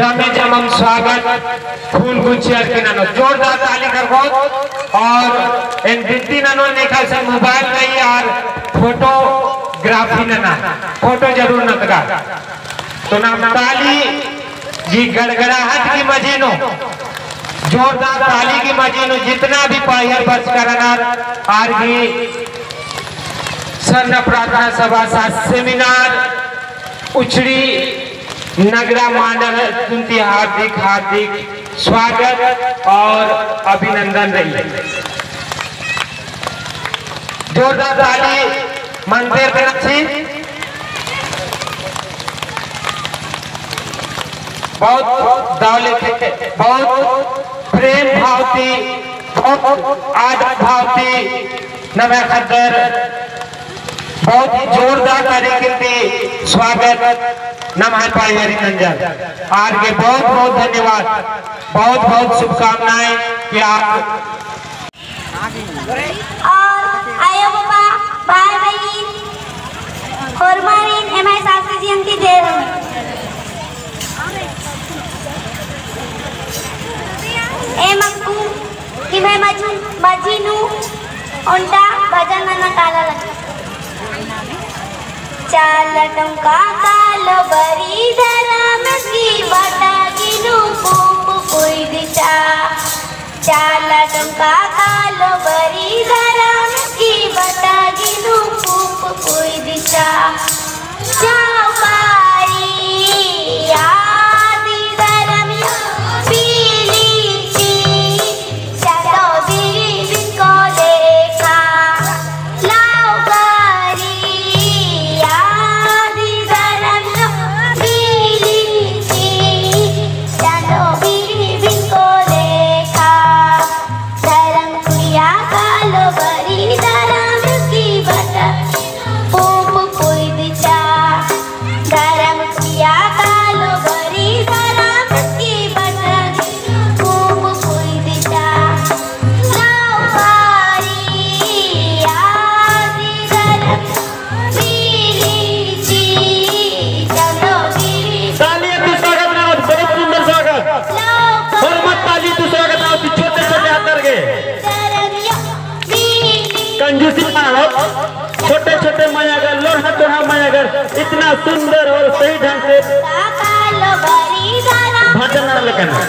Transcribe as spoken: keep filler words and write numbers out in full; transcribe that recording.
तमे जमम स्वागत फूल गुच्छी अरखी ननोत। जोरदार ताली करबोत। और एन बिनती ननोन नेखा से मोबाइल रई और फोटोग्राफी नना, फोटो जरूर नतका। तो नाम ताली गही गड़गड़ाहट की मझी नू, जोरदार ताली की मझी नू जितना भी पाहियर बरचकर रअनर आर गही सरना प्रार्थना सभा सा सेमिनार उचड़ी नगड़ा मांडर तुन्ती हार्दिक हार्दिक स्वागत और अभिनंदन रई। जोरदार ताली मंदिर के नक्शी बहुत दौले थे, बहुत प्रेम भाव ती, बहुत आदर भाव ती नम्है ख़द्दर बहुत ही जोरदार तरीके ती स्वागत नम्है पाहियर नंजर। आर गे बहुत बहुत धन्यवाद, बहुत बहुत शुभकामनाएं कि आप और आयो बाबा, भाई बहिन, होरमारिन एम्है शास्त्री जयंती देर। एम अक्कु, एम्है मझी, मझी नू ओन्टा भजन नना काला लगी। चाला टोंका कालो बरी धरम की बटा गिनु पूप पुई दिचा। चाला टोंका कालो बरी धरम की बटा गिनु पूप पुई दिचा। चाओ बारी आदि धरम यो पीली ची। चालो बीरी बिनको लेखा। लाओ बारी आदि धरम यो पीली ची। चालो बीरी बिनको लेखा। धरम कुड़िया कालो बरी धरम की बटा पूप पुई दिचा। धरम कुड़िया कालो बरी धरम की बटा पूप पुई दिचा। लाओ बारी आदि धरम पीली ची। चालो बीरी। तालियां ती स्वागत ननोत, बहुत सुंदर स्वागत। लाओ और मत ताली ती स्वागत ननोत छोटे छोटे हाथर गे। धरम यो कंजूसी ना हो, छोटे छोटे मयागर, लोढ़ा तोढ़ा मयागर, इतना सुंदर और सही ढंग से भजन नना लगनर।